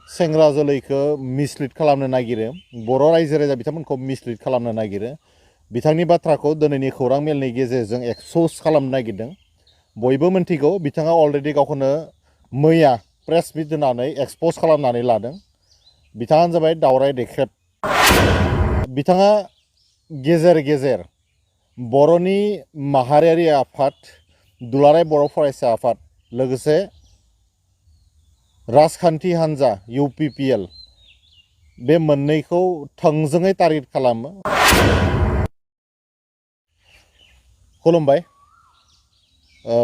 सेंग्रा जोलैखौ मिसलिड खालामनो नागिरो बर' रायजो राजा बिथांमोनखौ मिसलिड खालामनो नागिरो बिथांनि बाथ्राखौ दिनैनि खौरां मेलनि गेजेरजों एक्सप'ज खालामनो नागिरदों बयबो मिन्थिगौ बिथाङा अलरेडि गावखौनो मैया प्रेस मिट होनानै एक्सप'ज खालामनानै लादों बिथाङानो जाबाय दावराय देख्रेब बिथाङा गेजेर गेजेर बर'नि माहारियारि आफाद दुलाराय बर' फरायसा आफाद लोगोसे राजखान्थि हान्जा UPPL बे मोननैखौ थोंजोङै टार्गेट खालामो खुलुमबाय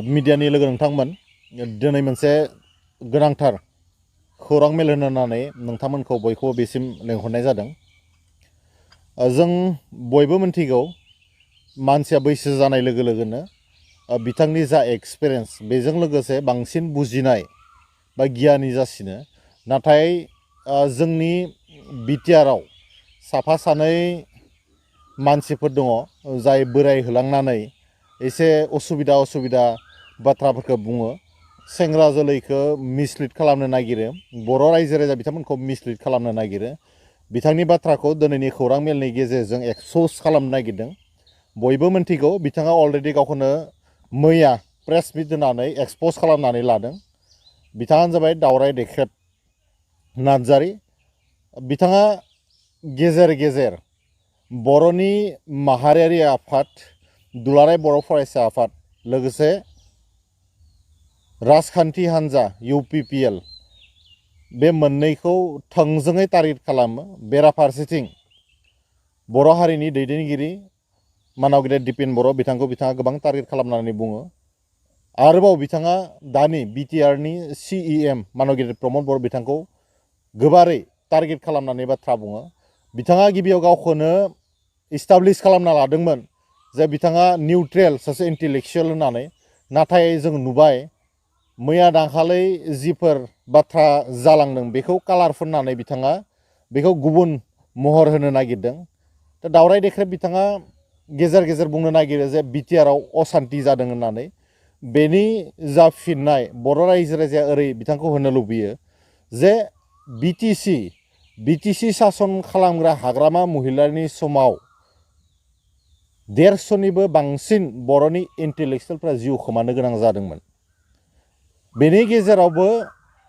मिडियानि लोगो नोंथांमोन दिनै मोनसे गोनांथार खौरां मेल होननानै नोंथांमोनखौ बयखौबो बेसिम लिंहरनाय जादों जों बयबो मिन्थिगौ मानसिया बैसो जानाय लोगो लोगोनो बिथांनि जा एक्सपिरियेन्स बेजों लोगोसे बांसिन बुजिनाय बा गियानि जासिनो नाथाय जोंनि बिटिआरआव साफा सानै मानसिफोर दङ जाय बोराय होलांनानै एसे असुबिदा बाथ्राफोरखौ बुङो सेंग्रा जोलैखौ मिसलिड खालामनो नागिरो बर' रायजो राजा बिथांमोनखौ मिसलिड खालामनो नागिरो बिथांनि बाथ्राखौ दिनैनि खौरां मेलनि गेजेरजों एक्सप'ज खालामनो नागिरदों बयबो मिन्थिगौ बिथाङा अलरेडि गावखौनो मैया प्रेस मिट होनानै एक्सप'ज खालामनानै लादों बिथाङानो जाबाय दावराय देख्रेब नार्जारी बिथाङा गेजेर गेजेर बर'नि माहारियारि आफाद दुलाराय बर' फरायसा आफाद लोगोसे राजखान्थि हान्जा UPPL बे मोननैखौ थोंजोङै टार्गेट खालामो बेराफारसेथिं बर' हारिनि दैदेनगिरि मानाव गेदेर दिपेन बर' बिथाङा गोबां टार्गेट खालामनानै बुङो आरोबाव बिथाङा दानि बिटिआरनि CEM मानाव गेदेर प्रमद बर' बिथांखौ गोबारै टार्गेट खालामनानै बाथ्रा बुङो बिथाङा गिबियाव गावखौनो इस्टाब्लिश खालामना लादोंमोन जे बिथाङा निउट्रेल सासे इन्टेलेक्सुवेल होननानै नाथाय जों नुबाय मैया दाखालै जिफोर बाथ्रा जालांदों बेखौ कालार फुननानै बिथाङा बेखौ गुबुन महर होनो नागिरदों दा दावराय देख्रेब बिथाङा गेजेर गेजेर बुंनो नागिरो जे बिटिआरआव असान्ति जादों होननानै बेनि जा फिननाय बर' रायजो राजाया ओरै बिथांखौ होनो लुबैयो जे बिटिसि सासन खालामग्रा हाग्रामा महिलारिनि समाव 150निबो बांसिन बर'नि इन्टेलेक्सुवेलफ्रा जिउ खोमानो गोनां जादोंमोन बेनि गेजेरावबो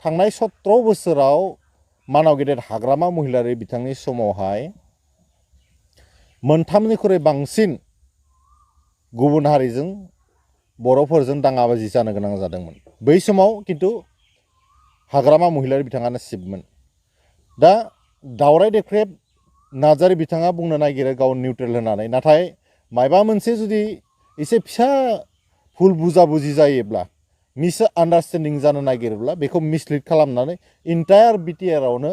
थांनाय 17 बोसोराव मानाव गेदेर हाग्रामा महिलारि बिथांनि समावहाय मोनथामनिख्रुइ बांसिन गुबुन हारिजों बर'फोरजों दाङाबाजि जानो गोनां जादोंमोन बै समाव खिन्थु हाग्रामा महिलारि बिथाङानो चिफमोन दा दावराय देख्रेब नार्जारी बिथाङा बुंनो नागिरो गाव निउट्रेल होननानै नाथाय मायबा मोनसे जुदि एसे फिसा भुल बुजाबुजि जायोब्ला मिस आन्डारस्टेन्डिं जानो नागिरोब्ला बेखौ मिसलिड खालामनानै इन्टायार बिटिआरआवनो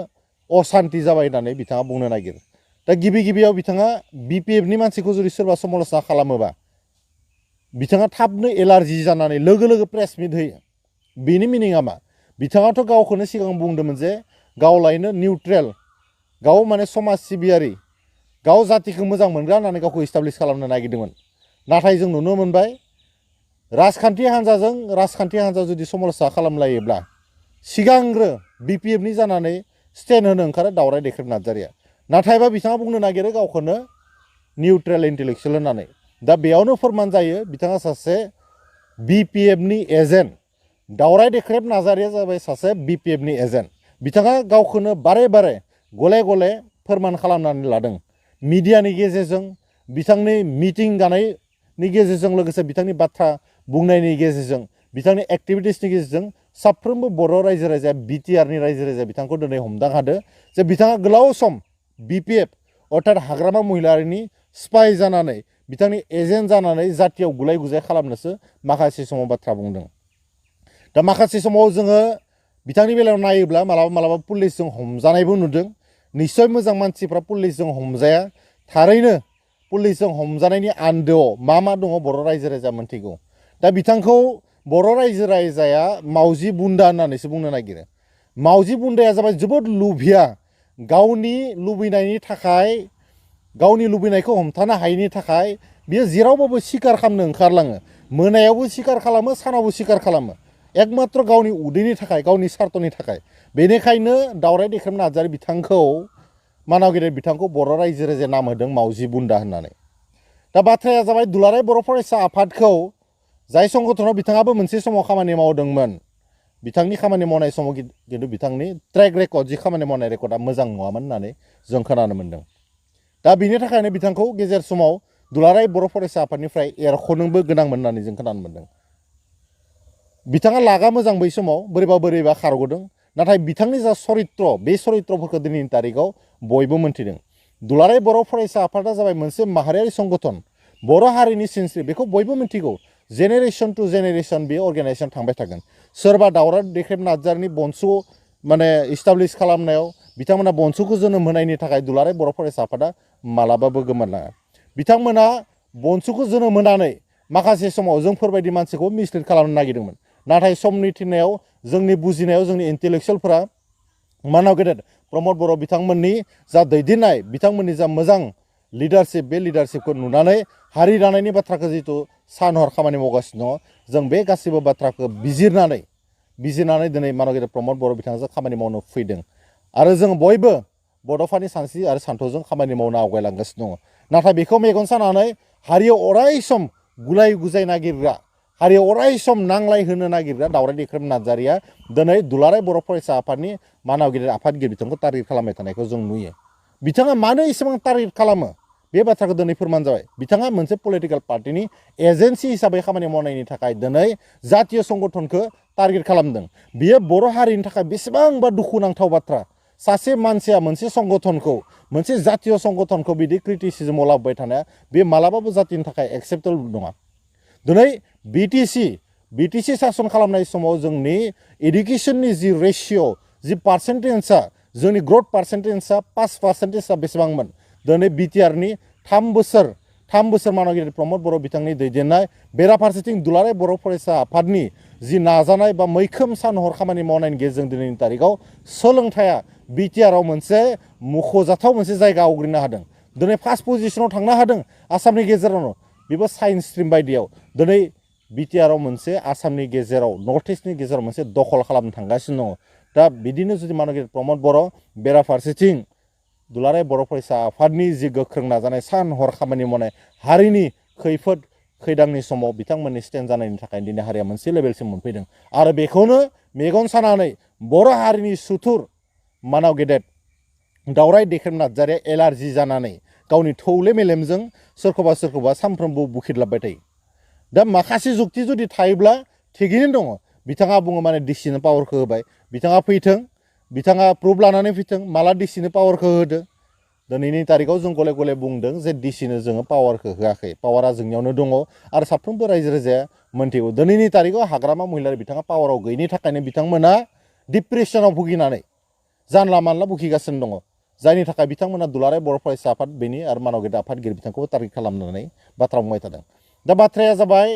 असान्ति जाबाय होननानै बिथाङा बुंनो नागिरो दा गिबियाव बिथाङा BPFनि मानसिखौ जुदि सोरबा समालोचना खालामोबा बिथाङा थाबनो एलार्जि जानानै लोगो प्रेस मिट होयो बेनि मिनिङा मा बिथाङाथ' गावखौनो सिगां बुंदोंमोन जे गावलायनो निउट्रेल गाव माने समाज सिबियारि गाव जातिखौ मोजां मोनग्रा होननानै गावखौ इस्टाब्लिश खालामनो नागिरदोंमोन नाथाय जों नुनो मोनबाय राजखान्थि हान्जा जुदि समालोचना खालामलायोब्ला सिगांग्रो BPFनि जानानै स्टेन्ड होनो ओंखारो दावराय देख्रेब नार्जारीया नाथायबा बिथाङा बुंनो नागिरो गावखौनो निउट्रेल इन्टेलेक्सुवेल होननानै दा बेयावनो फोरमान जायो बिथाङा सासे BPFनि एजेन्ट दावराय देख्रेब नार्जारीया जाबाय सासे BPFनि एजेन्ट बिथाङा गावखौनो बारे गले फोरमान खालामनानै लादों मिडियानि गेजेरजों बिथांनि मिटिं जानायनि गेजेरजों लोगोसे बिथांनि बाथ्रा बुंनायनि गेजेरजों बिथांनि एक्टिभिटिसनि गेजेरजों साफ्रोमबो बर' रायजो राजाया बिटिआरनि रायजो राजाया बिथांखौ दिनै हमदां हादों जे बिथाङा गोलाव सम BPF अर्थात हाग्रामा महिलारिनि स्पाइ जानानै बिथांनि एजेन्ट जानानै जातियाव गुलाय गुजाय खालामनोसो माखासे समाव बाथ्रा बुंदों दा माखासे समाव जोङो बिथांनि बेलायाव नायोब्ला मालाबा पुलिसजों हमजानायबो नुदों निश्चय मोजां मानसिफ्रा पुलिसजों हमजाया थारैनो पुलिसजों हमजानायनि आन्दोआव मा दङ बर' रायजो राजाया मोन्थिगौ दा बिथांखौ बर' रायजो राजाया मावजि बुन्दा होननानैसो बुंनो नागिरो मावजि बुन्दाया जाबाय जोबोद लुभिया गावनि लुबैनायखौ हमथानो हायैनि थाखाय बियो जेरावबाबो सिखार खालामनो ओंखारलाङो मोनायावबो सिखार खालामो सानावबो सिखार खालामो एकमात्र गावनि उदैनि थाखाय गावनि सार्थनि थाखाय बेनिखायनो दावराय दैख्रेम नार्जारि बिथांखौ मानाव गेदेर बिथांखौ बर' रायजो राजाया नाम होदों मावजि बुन्दा होननानै। दा बाथ्राया जाबाय दुलाराय बर' फरायसा आफादखौ जाय संगठनाव बिथाङाबो मोनसे समाव खामानि मावदोंमोन, बिथांनि खामानि मावनाय समाव खिन्थु बिथांनि ट्रेक रेकर्ड जि खामानि मावनाय रेकर्डआ मोजां नङामोन होननानै जों खोनानो मोन्दों। दा बिनि थाखायनो बिथांखौ गेजेर समाव दुलाराय बर' फरायसा आफादनिफ्राय एरख'नोबो गोनांमोन होननानै जों खोनानो मोन्दों। बिथाङा लागा मोजां बै समाव बोरैबा खारग'दों, नाथाय बिथांनि जा सरित्र बे सरित्रफोरखौ दिनैनि तारिखाव बयबो मोन्थिदों। दुलाराय बर' फरायसा आफादा जाबाय मोनसे माहारियारि संगठन, बर' हारिनि सिनस्रि, बेखौ बयबो मिन्थिगौ। जेनेरेसन टु जेनेरेसन बे अर्गेनाइजेसन थांबाय थागोन। सोरबा दावराय दैख्रेम नार्जारिनि बंस' माने इस्टाब्लिस खालामनायाव बिथांमोना बंस'खौ जोनोम होनायनि थाखाय दुलाराय बर' फरायसा आफादा मालाबाबो गोमोरलाङा। बिथांमोना बंस'खौ जोनोम होनानै माखासे समाव जोंफोरबायदि मानसिखौ मिसलिड खालामनो नागिरदोंमोन, नाथाय समनि थिननायाव जोंनि बुजिनायाव जोंनि इन्टेलेक्सुयेलफोरा मानाव गेदेर प्रमद बर' बिथांमोननि जा दैदेननाय, बिथांमोननि जा मोजां लिडारशिप, बे लिडारशिपखौ नुनानै हारि दानायनि बाथ्राखौ जिथु सान हर खामानि मावगासिनो दङ, जों बे गासैबो बाथ्राखौ बिजिरनानै दिनै मानाव गेदेर प्रमद बर' बिथांजों खामानि मावनो फैदों। आरो जों बयबो बड'फानि सानस्रि आरो सान्थौजों खामानि मावनो आवगायलांगासिनो दङ। नाथाय बेखौ मेगन सानानै हारियाव अराय सम गुलाय गुजाय नागिरग्रा, हारियाव अराय सम नांलाय होनो नागिरग्रा दावराय दैख्रेम नार्जारिया दिनै दुलाराय बर' फरायसा आफादनि मानाव गेदेर आफादगिरि बिथांखौ टारगेट खालामबाय थानायखौ जों नुयो। बिथाङा मानो एसेबां टारगेट खालामो बे बाथ्राखौ दिनै फोरमान जाबाय। बिथाङा मोनसे पलिटिकेल पार्टिनि एजेन्सि हिसाबै खामानि मावनायनि थाखाय दिनै जातीय संगठनखौ टारगेट खालामदों। बियो बर' हारिनि थाखाय बेसेबांबा दुखुनांथाव बाथ्रा। सासे मानसिया मोनसे संगठनखौ, मोनसे जातीय संगठनखौ बिदि क्रिटिसिजमाव लाबोबाय थानाया बे मालाबाबो जातिनि थाखाय एक्सेप्टेबल नङा। दिनै बिटिसि सासन खालामनाय समाव जोंनि एडुकेसननि जि रेशिय', जि पार्सेन्टेजआ, जोंनि ग्रथ पार्सेन्टेजआ 5% बेसेबांमोन, दिनै बिटिआरनि 3 बोसोर मानाव गेदेर प्रमद बर' बिथांनि दैदेननाय, बेराफारसेथिं दुलाराय बर' फरायसा आफादनि जि नाजानाय बा मैखोम सान हर खामानि मावनायनि गेजेरजों दिनैनि तारिखाव सोलोंथाइया बिटिआरआव मोनसे मख'जाथाव मोनसे जायगा आवग्रिनो हादों। दिनै फार्स्ट पजिशनाव थांनो हादों आसामनि गेजेरावनो, बेबो साइन्स स्ट्रिम बायदियाव। दिनै बिटिआरआव मोनसे आसामनि गेजेराव, नर्थ इस्टनि गेजेराव मोनसे दखल खालामनो थांगासिनो दङ। दा बिदिनो जुदि मानाव गेदेर प्रमद बर' बेराफारसेथिं दुलाराय बर' फरायसा आफादनि जि गोख्रों नाजानाय, सान हर खामानि मावनाय, हारिनि खैफोद खैदांनि समाव बिथांमोननि स्टेन्ड जानायनि थाखाय दिनै हारिया मोनसे लेभेलसिम मोनफैदों। आरो बेखौनो मेगन सानानै बर' हारिनि सुथुर मानाव गेदेर दावराय दैख्रेम नार्जारिया एलार्जि जानानै गावनि थौले मेलेमजों सोरखौबा सानफ्रोमबो बुखिदलाबबाय थायो। दा माखासे जुक्ति जुदि थायोब्ला थिगैनो दङ। बिथाङा बुङो माने डिसिनो पावारखौ होबाय, बिथाङा फैथों, बिथाङा प्रुफ लानानै फैथों, माला डिसिनो पावारखौ होदो। दिनैनि तारिखाव जों गले गले बुंदों जे डिसिनो जोङो पावारखौ होआखै, पावारा जोंनियावनो दङ आरो साफ्रोमबो रायजो राजाया मोन्थिगौ। दिनैनि तारिखाव हाग्रामा महिलारि बिथाङा पावाराव गैयिनि थाखायनो बिथांमोना डिप्रेसनाव भुगिनानै जानला मानला भुगिगासिनो दङ, जायनि थाखाय बिथांमोना दुलाराय बर' फरायसा आफाद बेनि आरो मानाव गेदेर आफादगिरि बिथांखौबो टारगेट खालामनानै बाथ्रा बुंबाय थादों। दा बाथ्राया जाबाय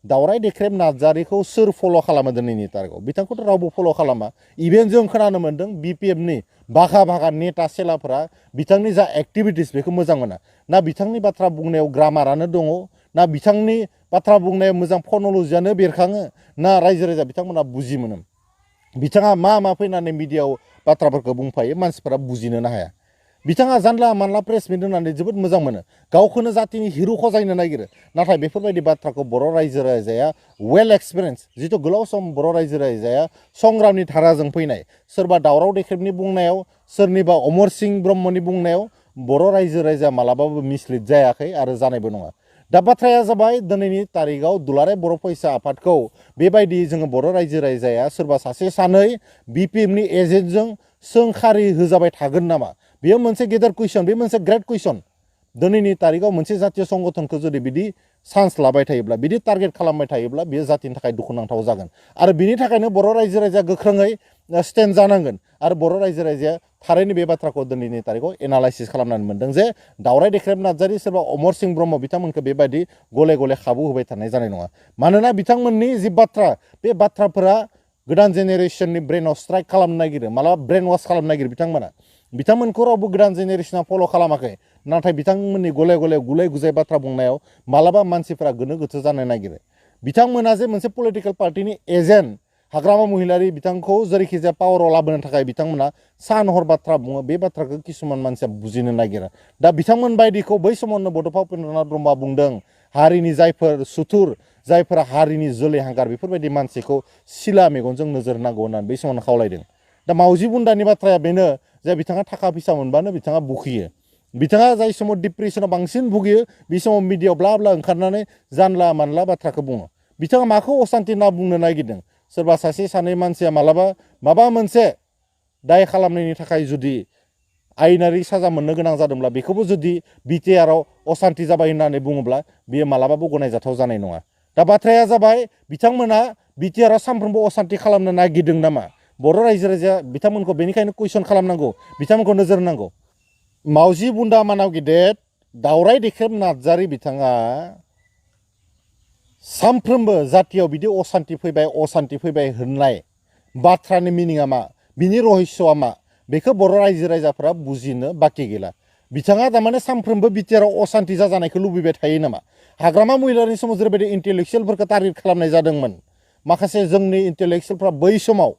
दावराय दैख्रेम नार्जारिखौ सोर फल' खालामो दिनैनि तारिखाव? बिथांखौथ' रावबो फल' खालामा। इभेन जों खोनानो मोन्दों बिपिएफनि बाघा नेता सेलाफोरा बिथांनि जा एक्टिभिटिस बेखौ मोजां मोना। ना बिथांनि बाथ्रा बुंनायाव ग्रामारानो दङ, ना बिथांनि बाथ्रा बुंनायाव मोजां फन'लजियानो बेरखाङो, ना रायजो राजा बिथांमोना बुजि मोनो। बिथाङा मा फैनानै मिडियाआव बाथ्राफोरखौ बुंफायो, मानसिफोरा बुजिनोनो हाया। बिथाङा जानला मानला प्रेस मिट होनानै जोबोद मोजां मोनो, गावखौनो जातिनि हिर' खजायनो नागिरो। नाथाय बेफोरबायदि बाथ्राखौ बर' रायजो राजाया वेल एक्सपिरियेन्स, जिथु गोलाव सम बर' रायजो राजाया संग्रामनि धाराजों फैनाय, सोरबा दावराव दैख्रेमनि बुंनायाव, सोरनिबा अमर सिंह ब्रह्मनि बुंनायाव बर' रायजो राजाया मालाबाबो मिसलिड जायाखै आरो जानायबो नङा। दा बाथ्राया जाबाय दिनैनि तारिखाव दुलाराय बर' फरायसा आफादखौ बेबायदि जोङो बर' रायजो राजाया सोरबा सासे सानै बिपिएफनि एजेन्टजों सोंखारि होजाबाय थागोन नामा? बेयो मोनसे गेदेर कुइसन, बे मोनसे ग्रेट कुइसन। दिनैनि तारिखाव मोनसे जातीय संगठनखौ जुदि बिदि चान्स लाबाय थायोब्ला, बिदि टारगेट खालामबाय थायोब्ला, बेयो जातिनि थाखाय दुखुनांथाव जागोन। आरो बिनि थाखायनो बर' रायजो राजाया गोख्रोङै स्टेन्ड जानांगोन। आरो बर' रायजो राजाया थारैनो बे बाथ्राखौ दिनैनि तारिखाव एनालाइसिस खालामनानै मोन्दों जे दावराय दैख्रेम नार्जारि, सोरबा अमर सिंह ब्रह्म बिथांमोनखौ बेबायदि गले गले खाबु होबाय थानाय जानाय नङा। मानोना बिथांमोननि जि बाथ्रा, बे बाथ्राफोरा गोदान जेनेरेसननि ब्रेनाव स्ट्राइक खालामनो नागिरो, मालाबा ब्रेन वाश खालामनो नागिरो। बिथांमोनखौ रावबो गोदान जेनेरेसना फल' खालामाखै, नाथाय बिथांमोननि गले गले गुलाय गुजाय बाथ्रा बुंनायाव मालाबा मानसिफोरा गोनो गोथो जानो नागिरो। बिथांमोना जे मोनसे पलिटिकेल पार्टिनि एजेन्ट, हाग्रामा महिलारि बिथांखौ जेरैखिजाया पावाराव लाबोनो थाखाय बिथांमोना सान हर बाथ्रा बुङो बे बाथ्राखौ किसुमान मानसिया बुजिनो नागिरा दा बिथांमोन बायदिखौ बै समावनो बड'फा उपेन्द्रनाथ ब्रह्मआ बुंदों हारिनि जायफोर सुथुर जायफोरा हारिनि जोलै हांगार बेफोरबायदि मानसिखौ सिला मेगनजों नोजोर होनांगौ होननानै बै समावनो खावलायदों दा मावजि बुन्दानि बाथ्राया बेनो जे बिथाङा थाखा फैसा मोनबानो बिथाङा बुखियो बिथाङा जाय समाव डिप्रेसनाव बांसिन भुगियो बे समाव मिडियायाव ब्ला ब्ला ओंखारनानै जानला मानला बाथ्राखौ बुङो बिथाङा माखौ असान्ति होनना बुंनो नागिरदों सोरबा सासे सानै मानसिया मालाबा माबा मोनसे दाय खालामनायनि थाखाय जुदि आयेनारि साजा मोननो गोनां जादोंब्ला बेखौबो जुदि बिटिआरआव असान्ति जाबाय होननानै बुङोब्ला बेयो मालाबाबो गनायजाथाव जानाय नङा दा बाथ्राया जाबाय बिथांमोना बिटिआरआव सानफ्रोमबो असान्ति खालामनो नागिरदों नामा बर' रायजो राजाया बिथांमोनखौ बेनिखायनो कुइसन खालामनांगौ बिथांमोनखौ नोजोर होनांगौ मावजि बुन्दा मानाव गिदेर दावराय देख्रेब नार्जारि बिथाङा सानफ्रोमबो जातियाव बिदि असान्ति फैबाय होननाय बाथ्रानि मिनिङा मा बिनि रहस्यआ मा बेखौ बर' रायजो राजाफोरा बुजिनो बाखि गैला बिथाङा थारमाने सानफ्रोमबो बिटिआरआव असान्ति जाजानायखौ लुबैबाय थायो नामा हाग्रामा महिलारिनि समाव जेरैबायदि इन्टेलेक्सुयेलफोरखौ टारगेट खालामनाय जादोंमोन माखासे जोंनि इन्टेलेक्सुयेलफ्रा बै समाव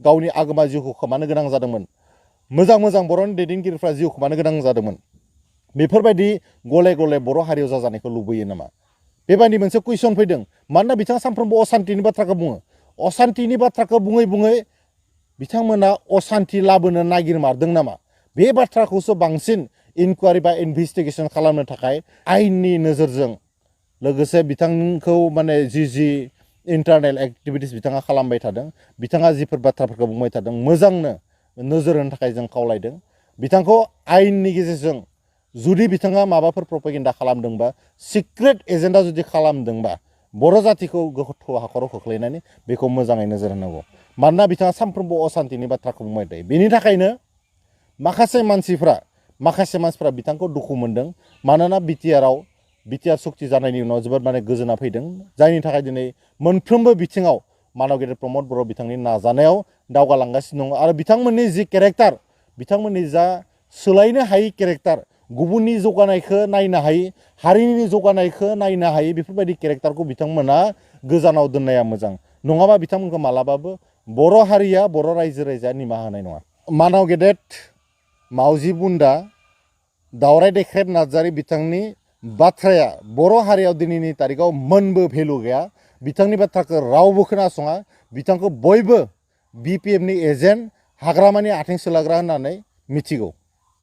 गावनि आगोमा जिउखौ खोमानो गोनां जादोंमोन मोजां मोजां बर'नि दैदेनगिरिफ्रा जिउ खोमानो गोनां जादोंमोन बेफोरबायदि गले गले बर' हारियाव जाजानायखौ लुबैयो नामा बेबायदि मोनसे कुइसन फैदों मानोना बिथाङा सानफ्रोमबो असान्तिनि बाथ्राखौ बुङो असान्तिनि बाथ्राखौ बुङै बुङै बिथांमोना असान्ति लाबोनो नागिरमारदों नामा बे बाथ्राखौसो बांसिन इनकुवारि बा इनभेस्टिगेसन खालामनो थाखाय आयेननि नोजोरजों लोगोसे बिथांखौ माने जि इन्टारनेल एक्टिभिटिस बिथाङा खालामबाय थादों बिथाङा जिफोर बाथ्राफोरखौ बुंबाय थादों मोजांनो नोजोर होनो थाखाय जों खावलायदों बिथांखौ आयेननि गेजेरजों जुदि बिथाङा माबाफोर प्रपेगेन्डा खालामदोंबा सिक्रेट एजेन्डा जुदि खालामदोंबा बर' जातिखौ गोथौ हाखराव खोख्लैनानै बेखौ मोजाङै नोजोर होनांगौ मानोना बिथाङा सानफ्रोमबो असान्तिनि बाथ्राखौ बुंबाय थायो बेनि थाखायनो माखासे मानसिफ्रा बिथांखौ दुखु मोनदों मानोना बिटिआर सुक्ति जानायनि उनाव जोबोद माने गोजोना फैदों जायनि थाखाय दिनै मोनफ्रोमबो बिथिङाव मानव गेदेर प्रमद बर' बिथांनि नाजानायाव दावगालांगासिनो दङ आरो बिथांमोननि जि केरेक्टार बिथांमोननि जा सोलायनो हायै केरेक्टार गुबुननि जौगानायखौ नायनो हायै हारिनि जौगानायखौ नायनो हायै बेफोरबायदि केरेक्टारखौ बिथांमोना गोजानाव दोननाया मोजां नङाबा बिथांमोनखौ मालाबाबो बर' हारिया बर' रायजो राजाया निमाहा होनाय नङा मानव गेदेर मावजि बुन्दा दावराय देख्रेब नार्जारि बिथांनि बाथ्राया बर' हारियाव दिनैनि तारिखाव मोनबो भेलु गैया बिथांनि बाथ्राखौ रावबो खोनासङा बिथांखौ बयबो बिपिएफनि एजेन्ट हाग्रामानि आथिं सोलाग्रा होननानै मिथिगौ